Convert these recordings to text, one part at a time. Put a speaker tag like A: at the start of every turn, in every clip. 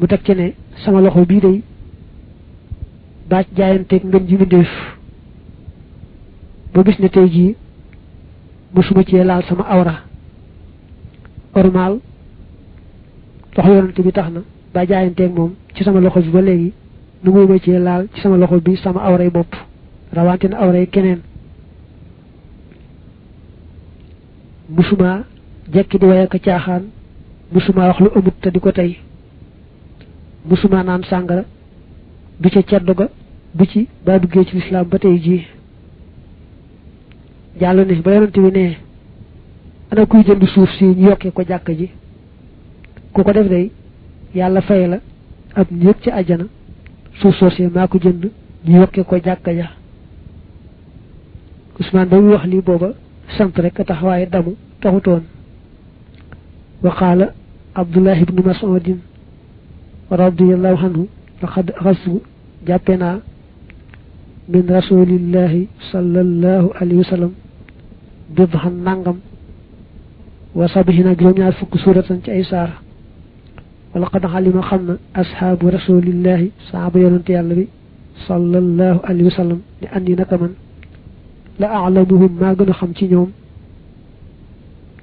A: mu teg ci ne sama loxo bii day baaj jaayanteeg ngën ji mbindéef ba gis ne tey jii mësuma cee laal sama awra ormal loxo yonante bi tax na ba jaayanteeg moom ci sama loxo bi ba léegi nu muy ma cee laal ci sama loxo bi sama awray bopp rawante na awray keneen musuma jekki di waye ko caaxaan musuma wax lu amut te di ko tey musuma naan sàngara du ca ceddo ga du ci ba duggee ci lislaam ba tey jii jàll ne ba yonante bi ne ana kuy jënd suuf si ñu yokkee ko jàkk ji ku ko def day yàlla fay la ab néeg ci àjjana suuf soosee maa ko jënd ñu yokkee ko jàkk ja Usmaan ba muy wax lii booba sant rek a tax waaye damu taxutoon wa qaala Abdullah ibnu Mas'udin radiyallahu anhu laqad xasu jàppe naa min rasulillahi sallallahu alayhi wa sallam bidhan nangam wa sabihina juróom-ñaar fukk suuratan ci ay saar wala qad xalima xam na ashaabu rasulillahi saaba yonante yàlla bi sallallahu alayhi wa sallam ni andi naka man la a'lamuhum maa gën a xam ci ñoom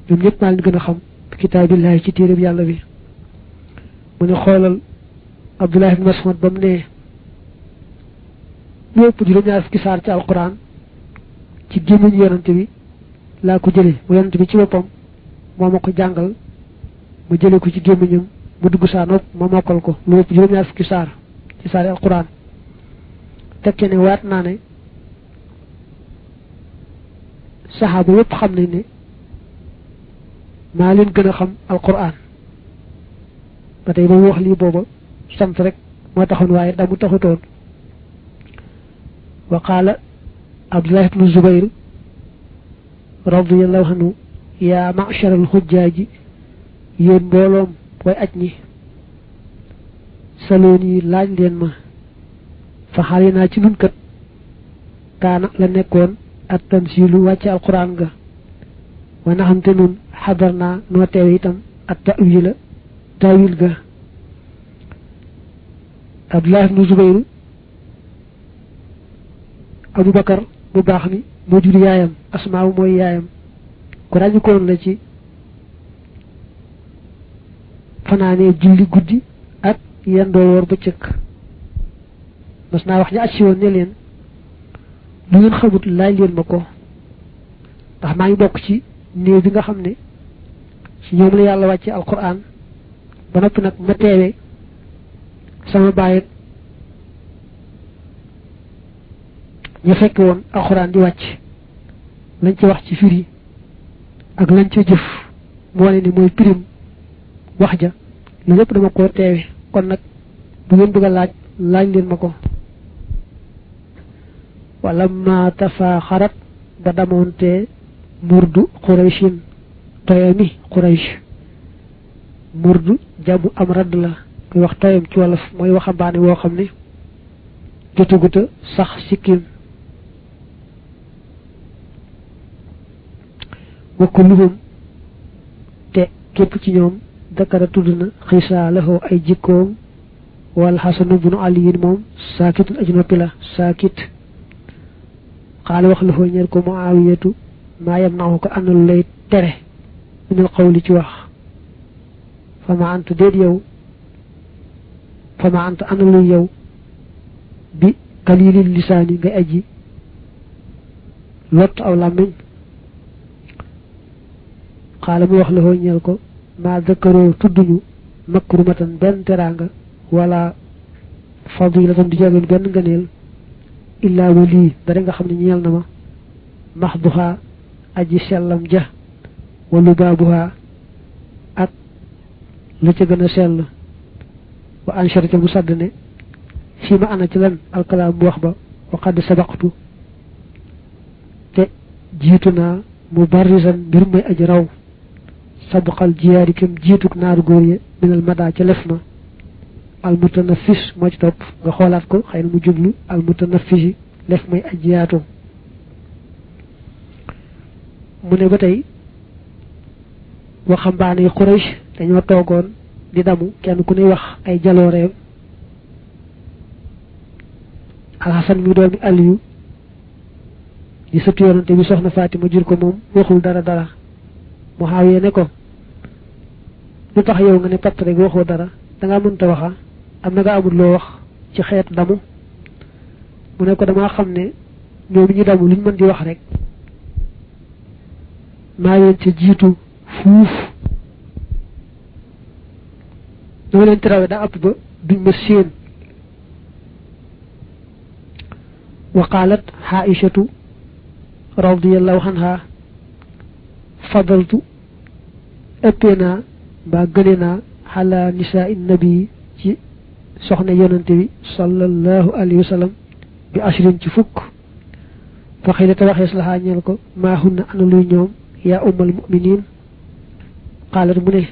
A: ñëpp maa leen gën a xam kitaabillahi ci téereb yàlla bi mu ne xoolal Abdullah ibn Mas'ud ba mu ne lépp juróom-ñaar fukki saar ci alquran ci gémmiñ yonante bi laa ko jële mu yonante bi ci boppam moo ma ko jàngal mu jële ko ci gémmiñam mu dugg saa nopp ma mokkal ko lu ëpp juróom-ñaar fukki saar ci saari alquran tekke ne waat naa ne saxaaba yépp xam nañ ne maa leen gën a xam alquran ba tey ba mu wax lii booba sant rek moo taxoon waaye damu taxutoon wa qaala Abdullah ibnu Zubayr radiyallahu anhu yaa ma'shar al-hujjaaji yéen mbooloom way aj ñi saloon yi laaj leen ma fa xale naa ci nun kat kaana la nekkoon at tansilu wàcce alquran ga wa naxamte nun xadar naa noo teewe itam at ta'wila tawil ga Abdullah ibnu Zubayr Abu Bakar bu baax mi moo jur yaayam Asmaaw mooy yaayam ku ràññikoon la ci fanaanee julli guddi ak yendoo woor bëccëg mas naa wax ñu acci woon ne leen lu ngeen xamut laaj leen ma ko ndax maa ngi bokk ci néew bi nga xam ne ci ñoom la yàlla wàcce alquran ba noppi nag ma teewe sama baay ñu fekk woon alquran di wàcc lañ ci wax ci firi ak lañ ca jëf mu wane ni mooy pirim wax ja lu lépp dama koo teewe kon nag bu ngeen bëgg a laaj leen ma ko wala ma tafaaxarat ba damoonte murdu Qurayshin toyami Quraysh murdu jabu am radd la koy wax toyam ci wolof mooy waxambaane woo xam ne jotaguta sax sikkim wa kulluhum te képp ci ñoom dakara tudd na xisaalahu ay jikkoom wal Hasan ibnu Ali moom saakitun aji noppi la saakit xaala wax la foo ñeer ko Muawiyatu maa yamna'u ko ana lu lay tere minal qawli ci wax fama anta déet yow fama anta ana luy yow bi kalilil lisaani ngay aji lott aw làmmiñ xaala mu wax la foo ñeel ko maa dakaroo tudduñu makrumatan benn teraanga wala fadilatan di jageen benn ngëneel illaa wali dara nga xam ne ñeel na ma maxduha aji sellam ja walu baabuha ak la ca gën a sell wa ansharta mu sadd ne fii ma ana ci lan alkalaam bu wax ba wa qad sabaqtu te jiitu naa mu barrisan mbir may aji raw sabqal jiyaari kem jiituk naaru góor ya minal mada ca lef ma al mutanafis moo ci topp nga xoolaat ko xëy na mu jublu al mutanafisi lef may aji yaatu mu ne ba tey waxambaane yi Quraysh dañoo toogoon di damu kenn ku ne wax ay jalooreem Al-Hasan mi doomi Aliyu di sëtu yonante bi soxna Fatima jur ko moom waxul dara Muawiya ne ko lu tax yow nga ne patt rek waxoo dara da nga mënta waxa am na nga amul loo wax ci xeet damu mu ne ko dama xam ne ñoom ñu damu luñ mën di wax rek maa leen ci jiitu fuuf dama leen terawe daa ëpp ba duñ ma séen wa qalat Aïchatu radiyallahu anha fadaltu ëppee ba gëne naa ala nisaa nabi ci soxna yonante bi sallallahu alayhi wa sallam bi ashrin ci fukk fa xëy te waxees la ñeel ko maa hunna ana luy ñoom yaa ummal muminin qaalat mu ne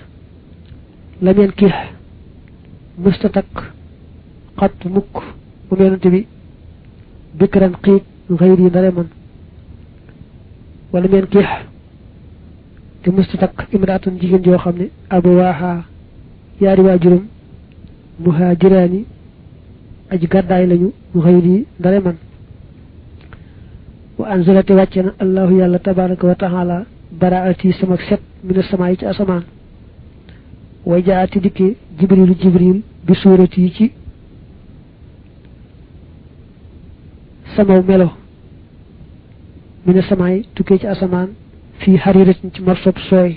A: lam yankih mësta takk xat mukk moom yonante bi bikran xiit xëyr yi ndare man wala men kix te mësta takk imraatun jigéen joo xam ne abawaaha yaari waajuram muhaajiraani aji gàddaay lañu xëyr yi ndare man wa anzalati wàcce na allahu yàlla tabaraka wa taala baraati sama set mina samaa yi ci asamaan way jaati dikkee jibril bi suurati yi ci samaw melo mina samaa yi tukkee ci asamaan fii xariratin ci morsob sooy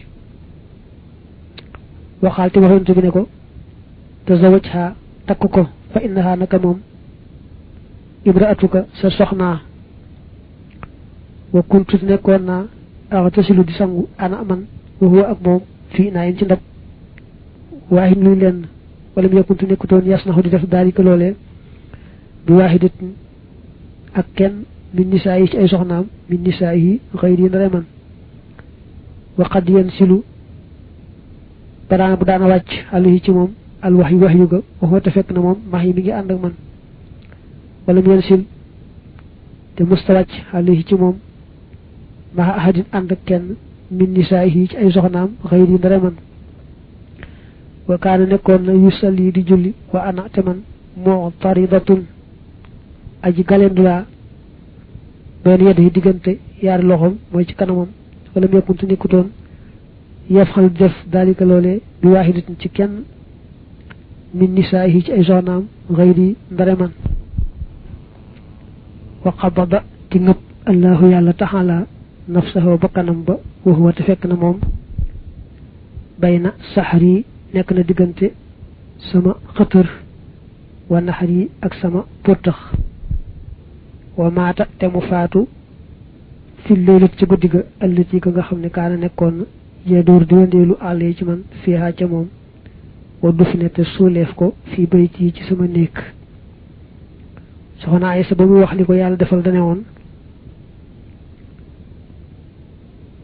A: waxaal te waxantu bi ne ko tazawajha takk ko fa innaha naka moom imraatuka sa soxnaa wa kuntu nekkoon naa aghtasilu di sangu ana man wa huwa ak moom fii naa yin ci ndab waaxin luy lenn wala mu yakkuntu nekkutoon yasnaxu di def daalika loolee bi waaxidatin ak kenn min nisaa yi ci ay soxnaam min nisaa yi xëyri ndare man wa qad yansilu baraana bu daana wàcc alayhi ci moom al wax yu ga waxoo te fekk na moom max yi mi ngi ànd ak man wala mu yansil te musta wàcc alayhi ci moom maxa ahadin ànd ak kenn min nisaa yi ci ay soxnaam xëyri ndare man wa kaana nekkoon na yusalli di julli wa ana te man moo taridatun aji galendu laa benn yedd yi diggante yaari loxoom mooy ci kanamam wala mu yekkuntu nekkutoon yaf xal def daalika loolee bi waaxidatin ci kenn min nisaa yi ci ay soxnaam xëyri ndare man wa qabada ti ngëpp allahu yàlla taxala nafsahu bakkanam ba wa huwa te fekk na moom bayna saxri nekk na diggante sama xëtër wa naxari ak sama potax wa maata te mu faatu fi laylat ci guddi ga allati ga nga xam ne kaana nekkoon yee dóor di wandeelu àll yi ci man fiihaa ca moom wa du fi ne te suuleef ko fii bayt yi ci sama néeg soxna Aysa ba muy wax li ko yàlla defal dane woon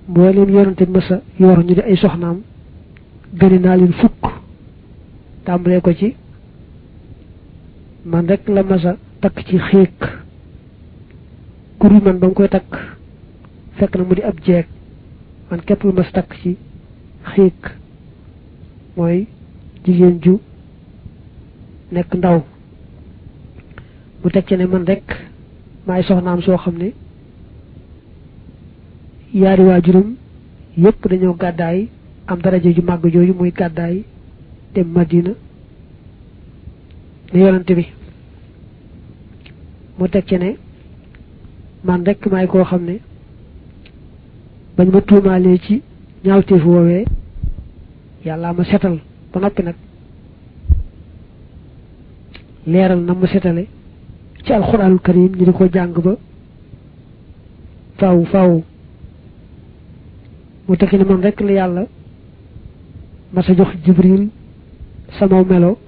A: mbooleem yonante mësa yor ñu di ay soxnaam gëne naa leen fukk tàmbalee ko ci man rek la masa takk ci xiik kuri man ba mu koy takk fekk na mu di ab jeeg man képp lu mas takk ci xiik mooy jigéen ju nekk ndaw mu teg ci ne man rek maay soxnaam soo xam ne yaari waajuram yépp dañoo gàddaay am daraja ju màgg jooju muy gàddaay dem Madina ne yonante bi mu teg ci ne man rek maay koo xam ne bañ ma tuumaalee ci ñaawteef woowee yàlla ma setal ba noppi nag leeral na ma setale ci alxuraanul karim ñu di ko jàng ba faaw mu tekki ne man rek la yàlla ma sa jox Jibril sama melo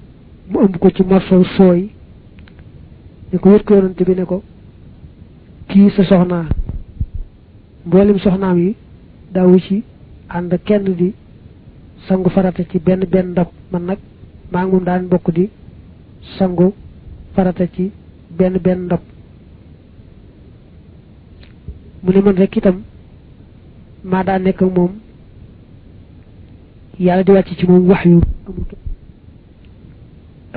A: mu ëmb ko ci morso sooy ne ko yët ko yonante bi ne ko kii sa soxnaa mboolem soxnaam yi daawu ci ànd kenn di sangu farata ci benn ndab man nag maa ngi moom daan bokk di sangu farata ci benn ndab mu ne man rek itam maa daa nekk ak moom yàlla di wàcc ci moom wax yu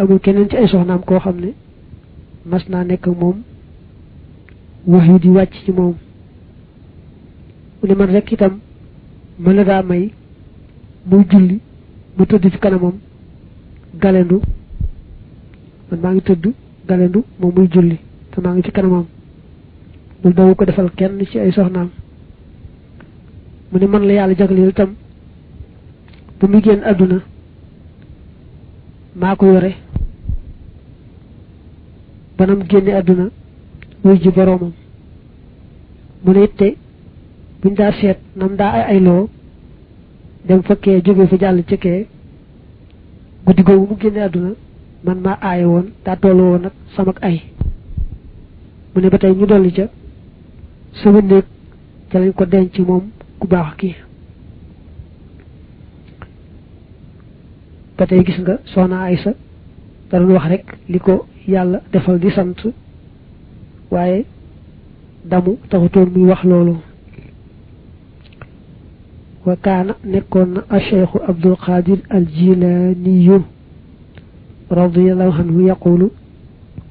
A: amul keneen ci ay soxnaam koo xam ne mas naa nekk moom wax yu di wàcc ci moom mu ne man rek itam mën la daa may muy julli mu tëdd ci kanamam galendu man maa ngi tëdd galendu moom muy julli te maa ngi ci kanamam loolu dawu ko defal kenn ci ay soxnaam mu ne man la yàlla jagleel itam bu muy génn àdduna maa ko yore banam génne àdduna wuy ji boroomam mu ne itte buñ daa seet nam daa ay loo dem fekkee jóge fa jàll ci kee guddi googu mu génne àdduna man maa aaye woon daa tolloo woon nag samak ay mu ne ba tey ñu dolli ca sama néeg ca lañ ko denc moom ku baax kii ba tey gis nga soxna Aysa da doon wax rek li ko yàlla defal di sant waaye damu taxutoon muy wax loolu wa kaana nekkoon na acheikhu Abdul Qadir al Jilaaniyu radiyallahu anhu yaqulu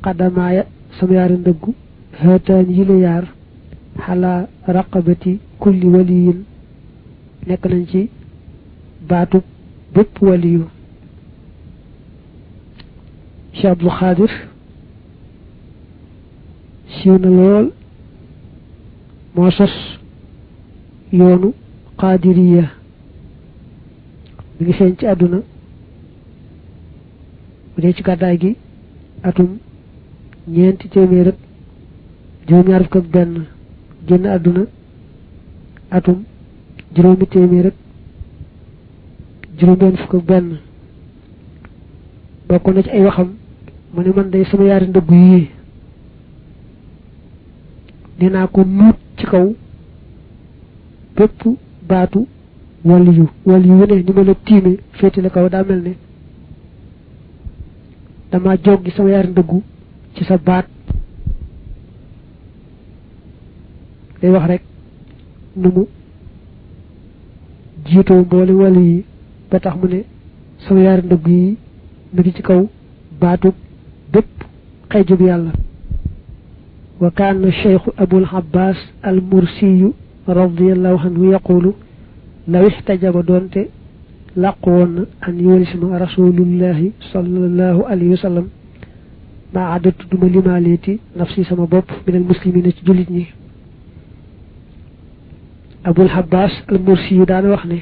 A: qadamaaya sama yaari ndëggu haataan yi la yaar xalaa raqabati kulli waliyin nekk nañ ci baatu bépp waliyu Cheikh Abdul Qadir siiw na lool moo sos yoonu qadiriya mi ngi feeñ ci àdduna bu dee ci gàddaay gi atum 400 juróom-ñaar fukk ak benn génn àdduna atum 800 juróom-benn fukk ak benn bokk na ci ay waxam mu ne man day sama yaari ndëggu yii dinaa ko nuut ci kaw bépp baatu waliyu ne ni ma la tiime féetale kaw daa mel ne dama joggi sama yaari ndëggu ci sa baat day wax rek nu mu jiitoo mboole wàllu yi ba tax mu ne sama yaari ndëgg yi mu ngi ci kaw baatu bépp xeejub yàlla wa kaana cheikhu abul abbas al mursiyu radiallahu anhu yaqulu law ixtajaba doonte làqu woon na an yuwalisma rasulullahi sallallahu alayhi wa sallam maa addatu duma limaaleeti nafsi sama bopp minal muslimina ci jullit ñi abul abbas al mursiyu daana wax ne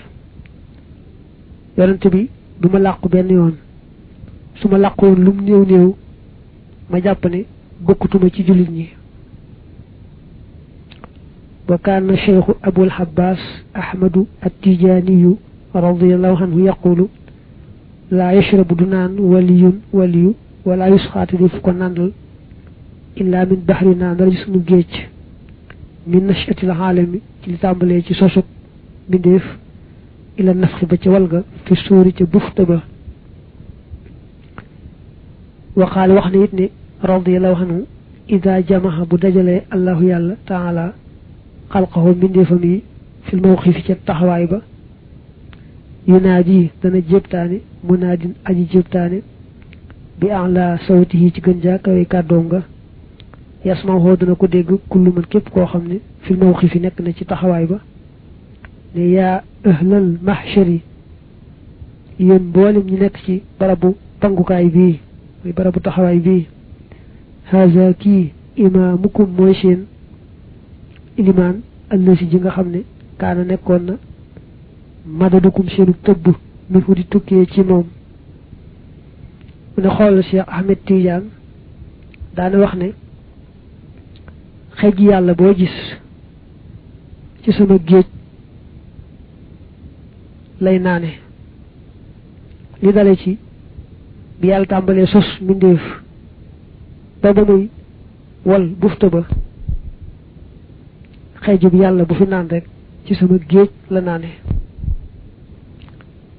A: yonent bi duma làqu benn yoon su ma làqoon lum néew néew ma jàpp ne bokkutuma ci jullit ñi wa kaana cheikhu abul abbas ahmadu at-tijaaniyu radiyallahu anhu yaqulu laa yashrabu du naan waliyu wala yusxaati def ko nandal illa min baxri naa dara ci sunu géej min nashatil aalami ci li tàmbalee ci sosug mbindeef ila nafxi ba ca walga fi suuri ca bufta ba waqaale wax na it ne radiyallahu anhu ida jamaha bu dajalee allahu yàlla taala xalqahu mbindeefam yi fil mawqifi ca taxawaay ba yunaadi dana jébtaane munaadin aji jébtaane bi ala sawtihi ci gën jaa kawe kàddoom nga yasmahu dana ko dégg kullu man képp koo xam ne fil mawqifi nekk na ci taxawaay ba ne yaa ahlal mahshari yéen mboolem ñi nekk ci barabu pangukaay bii muy barabu taxawaay bii haza kii imaamukum mooy seen ilimaan allasi ji nga xam ne kaana nekkoon na madadukum seenu tëbb mi fu di tukkee ci moom mu ne xool Cheikh Ahmed Tidiane daana wax ne xëj yàlla boo gis ci sama géej lay naane li dale ci bi yàlla tàmbalee sos mbindeef ba ba muy wal bufta ba xeejub yàlla bu fi naan rek ci sama géej la naane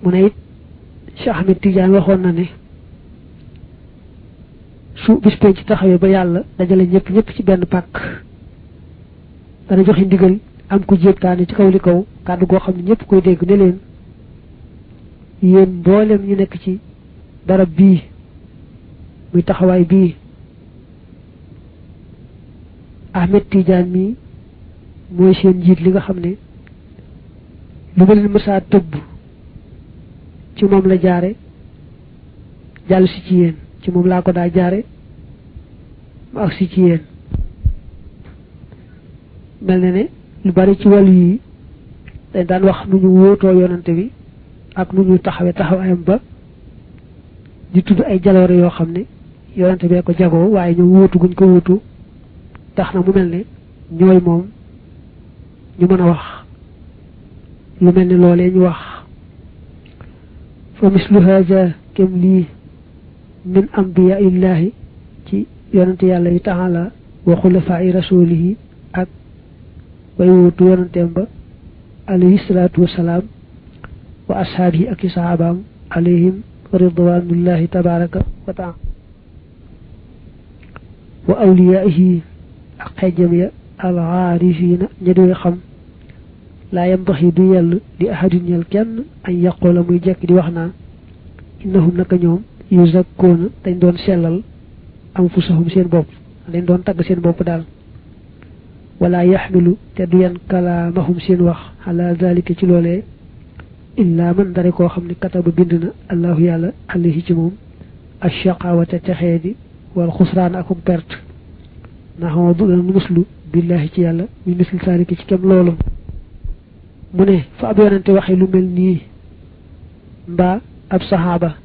A: mu ne it Cheikh Ahmed Tidiane waxoon na ne su bis penc ci taxawee ba yàlla dajale ñëpp ci benn pàkk dana joxe ndigal am ku jébtaane ci kaw li kaw kàddu goo xam ne ñëpp koy dégg ne leen yéen mboolem ñu nekk ci barab bii muy taxawaay bii Ahmed Tidiane mi mooy seen njiit li nga xam ne lu ma leen mësaa tëbb ci moom la jaare jàll si ci yéen ci moom laa ko daa jaare mu ak si ci yéen mel na ne lu bari ci wàllu yi dañ daan wax nu ñu wóotoo yonante bi ak nu ñu taxawaayam ba di tudd ay jaloore yoo xam ne yonante bee ko jagoo waaye ñu wóotu guñ ko wóotu tax na mu mel ne ñooy moom ñu mën a wax lu mel ne loolee ñu wax fa mislu haza kem lii min ambiya illahi ci yonante yàlla yi taala wa xulafaa rasulihi ak way wóotu yonanteem ba alayhi salaatu wasalaam wa ashaabihi ak i sahabaam alayhim ridwanullahi tabaraka wa taala wa awliyaihi ak xejjam ya alxaarifiina ña di xam laa yambaxi du yell di ahadin ñel kenn añ yaqoola muy jekk di wax naa innahum naka ñoom yu zakkoona dañ doon sellal anfusahum seen bopp dañ doon tagg seen bopp daal wala yaxmilu te du yan kalaamahum seen wax ala zalika ci loolee illa man dare koo xam ne kataba bind na allahu yàlla alayhi ci moom ashaqawata texee di wal xusraan akum perte naxamoo du dana muslu billahi ci yàlla mi misli zalika ci kem loolu mu ne fa ab yonante waxe lu mel nii mbaa ab saxaaba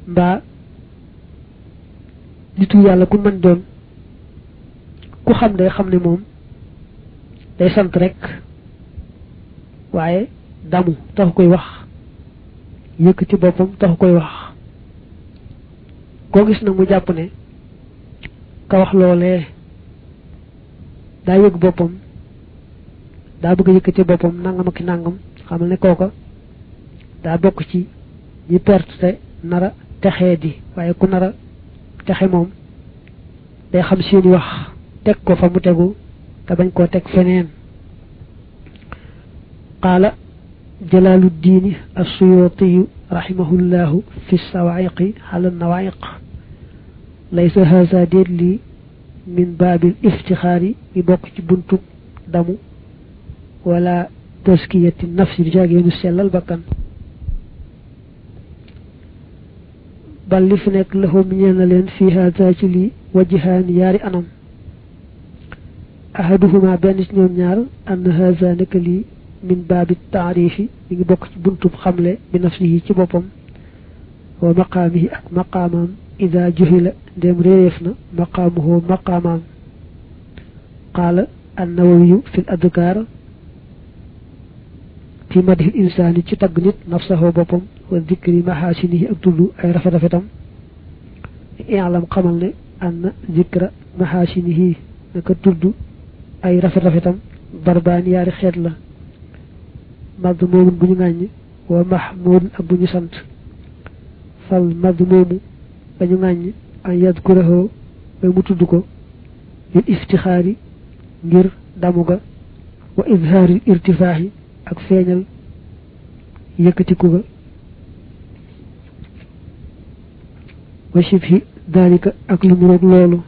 A: mbaa nitu yàlla ku mën doon ku xam day xam ne moom day sant rek waaye damu taxu koy wax yëkkati boppam taxu koy wax koo gis nag mu jàpp ne ka wax loolee daa yëg boppam daa bëgg a yëkkati boppam nangam ak nangam xamal ne kooka daa bokk ci ñi perte te nara texee di waaye ku nara texe moom day xam seeni wax teg ko fa mu tegu te bañ koo teg feneen qaala jalaaluddin as-suyuti rahimahullahu fi sawaiqi ala nawaiq laysa haza déet li min baabil iftixaari yi bokk ci buntu damu wala taskiyati nafsi di jaageenu sellal bakkan bal li fi nekk lahum ñeel na leen fi haza ci lii wajhaani yaari anam ahaduhuma benn ci ñoom ñaar ann haza nekk lii min baabi taarifi mi ngi bokk ci buntub xamle bi nafsihi ci boppam wa maqaamihi ak maqaamaam ida juhila ndem réeréef na maqaamuhu maqaamaam qaala annawawiyu fi l adkaar fi madhi l insaani ci tagg nit nafsahu boppam wa dikri mahasinihi ak tudd ay rafet-rafetam i'lam xamal ne anna zikra mahasinihi naka tudd ay rafet-rafetam barbaan yaari xeet la madmumun bu ñu ŋàññ wa mahmudun ak bu ñu sant fal madmumu ba ñu ŋàññ an yadkurahu bay mu tudd ko lil iftixaari ngir damu ga wa izhaaril irtifaaxi ak feeñal yëkkatiku ga wa shibhi dalika ak lu mu roog loolu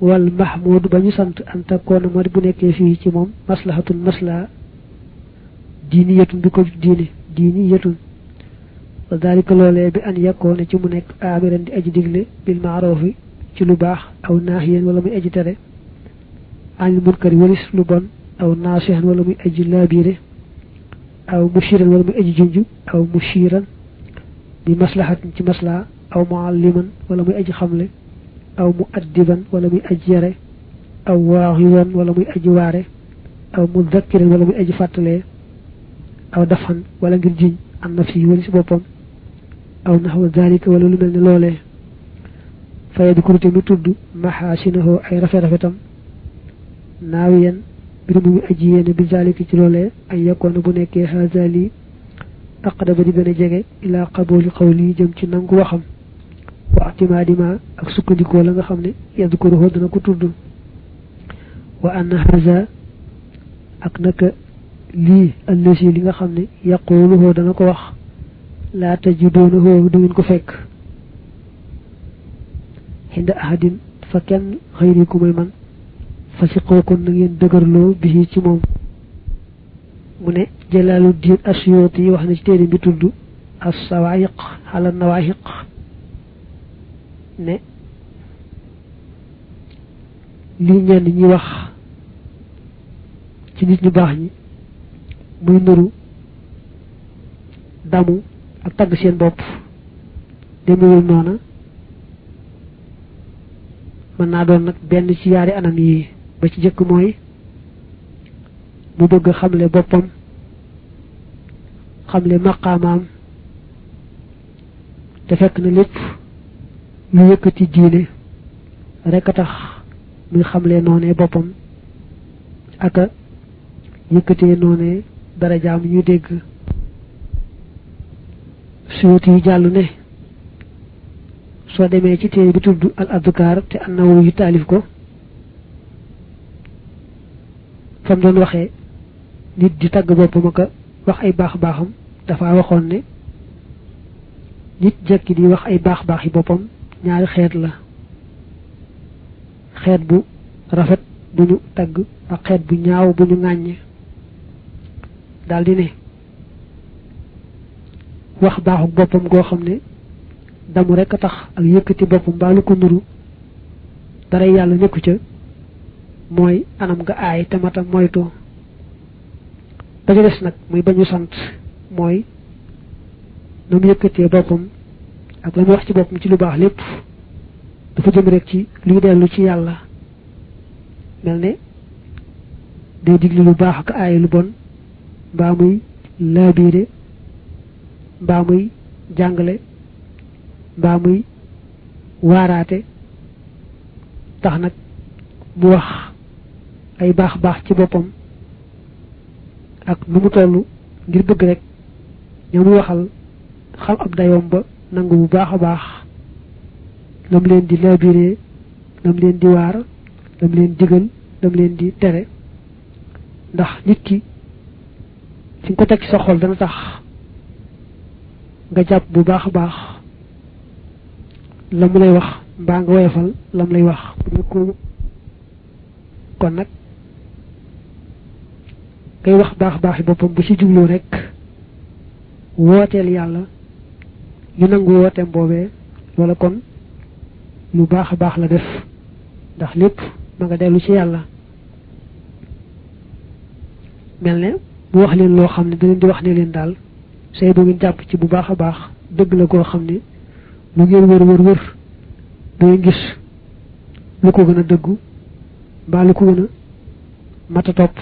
A: wal mahmud ba ñu sant an takkoona moo di bu nekkee fii ci moom maslahatun maslaha diiniyatun bi ko diiniyatun wa dalika loolee bi an yakkoone ci mu nekk amiran di aji digle bil maarufi ci lu baax aw naahiyan wala muy aji tere anil munkari walis lu bon aw naasihan wala muy aji laabiire aw mushiran wala muy aji junju aw mushiran bi maslahatin ci maslaha aw mualliman wala muy aji xamle aw muaddiban wala muy aji yare aw waaxiwan wala muy aji waare aw mudakkiran wala muy aji fàttalee aw dafan wala ngir jiñ an nafsi wala si boppam aw naxwa dalika wala lu mel ne loolee faye di kurute mi tudd maxaasinahu ay rafet-rafetam naawiyan mbir mu aji yéene bi dalika ci loolee ay yakkoona bu nekkee haazali aqdaba di gën a jege ilaa qabooli qawli jëm ci nangu waxam wa atimaadima ak sukkandikoo la nga xam ne yadkuruhu dana ko tudd wa anna haza ak naka lii allasi li nga xam ne yaquluhu dana ko wax laa tajidunahu du ngeen ko fekk hinda ahadin fa kenn xëyri ku may man fa si kon na ngeen dëgërloo bi ci moom mu ne Jalaaluddin Asuyuti wax na ci téere bi tudd as-Sawaa'iq ala nawaahiq ne lii ñenn ñi wax ci nit ñu baax ñi muy nuru damu ak tagg seen bopp demewul noona mën naa doon nag benn ci yaari anam yi ba ci jëkk mooy mu bëgg xamle boppam xamle maqaamaam te fekk na lépp lu yëkkati diine rek a tax muy xamle noonee boppam ak a yëkkatee noonee darajaam ñu dégg Suyuti yi jàll ne soo demee ci téere bi tudd al adkaar te an-Nawawi yu taalif ko fam doon waxee nit di tagg boppam ak wax ay baax baaxam dafa waxoon ne nit jekki di wax ay baax baax yi boppam ñaari xeet la xeet bu rafet bu ñu tagg ak xeet bu ñaaw bu ñu ŋàññ daldi ne wax baaxu boppam goo xam ne damu rekk a tax ak yëkkati boppam mbaa lu ko nuru dara yàlla nekku ca mooy anam nga aay te matam moytu ba ca des nag muy bañu sant mooy na mu yëkkatee boppam ak la mu wax ci boppam ci lu baax lépp dafa jëm rek ci luy dellu ci yàlla mel ne day digli lu baax ak aay lu bon mbaa muy laabiire mbaa muy jàngale mbaa muy waaraate tax nag mu wax ay baax baax ci boppam ak nu mu toll ngir bëgg rek ñoo mu waxal xam ab dayoom ba nangu bu baax a baax lam leen di labiré lam leen di waar lam leen digal lam leen di tere ndax nit ki fi nga ko teg ci sa xol dana tax nga jàpp bu baax a baax la mu lay wax mbaa nga woyofal lam lay wax kon nag ngay wax baax baax yi boppam bu ci jubloo rek wooteel yàlla ñu nangu wooteem boobee wala kon lu baax a baax la def ndax lépp ma nga dellu ci yàlla mel ne bu wax leen loo xam ne da leen di wax ne leen daal say bu ngeen jàpp ci bu baax a baax dëgg la koo xam ne lu ngeen wër day gis lu ko gën a dëggu mbaa lu ko gën a mata topp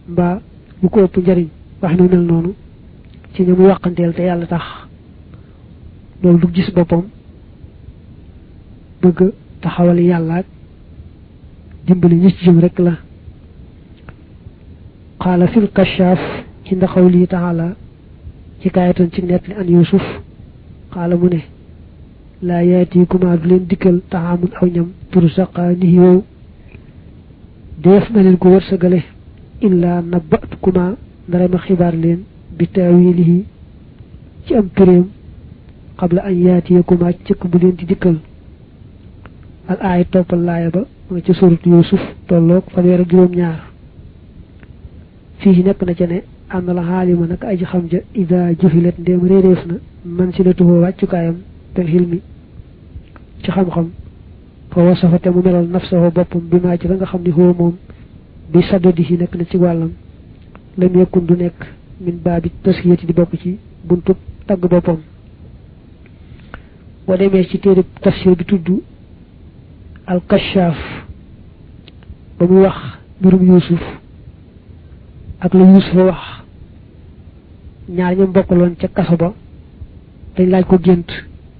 A: mbaa lu ko ëpp njariñ wax nu mel noonu ci ñamu wàqanteel te yàlla tax loolu du gis boppam bëgg taxawal yàlla ak dimbali ñi ci jëm rek la qaala fil kashaaf inda qawli taala ci kaayatan ci net li an yusuf qaala mu ne laa yaatiikumaa du leen dikkal taxaamun aw ñam tursaqaanihi wow def na leen ko wërsëgale illaa nabbatukumaa ndara ma xibaar leen bi taawilihi ci am piréem qabla an yaatiyakumaa cëkk bu leen di dikkal al aaya toppal laaya ba mooy ci surut yusuf tolloog fanweer ak juróom-ñaar fii nekk na ca ne am na la xaalima nag aji xam ja ida juhilat ndéem réeréef na man si la tuxoo wàccukaayam tel xilmi ci xam-xam fa wasafa te mu melal nafsahu boppam bi maa ci la nga xam ni xoo moom bi saddadi yi nekk na ci wàllam lam yekkun du nekk min baabi taskiyati di bokk ci buntu tagg boppam boo demee ci téere tafsir bi tudd al kashaaf ba muy wax mbirum yuusuf ak la yuusufa wax ñaar ñam bokkaloon ca kaso ba dañ laaj ko gént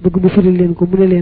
A: bëgg mu firil leen ko mu ne leen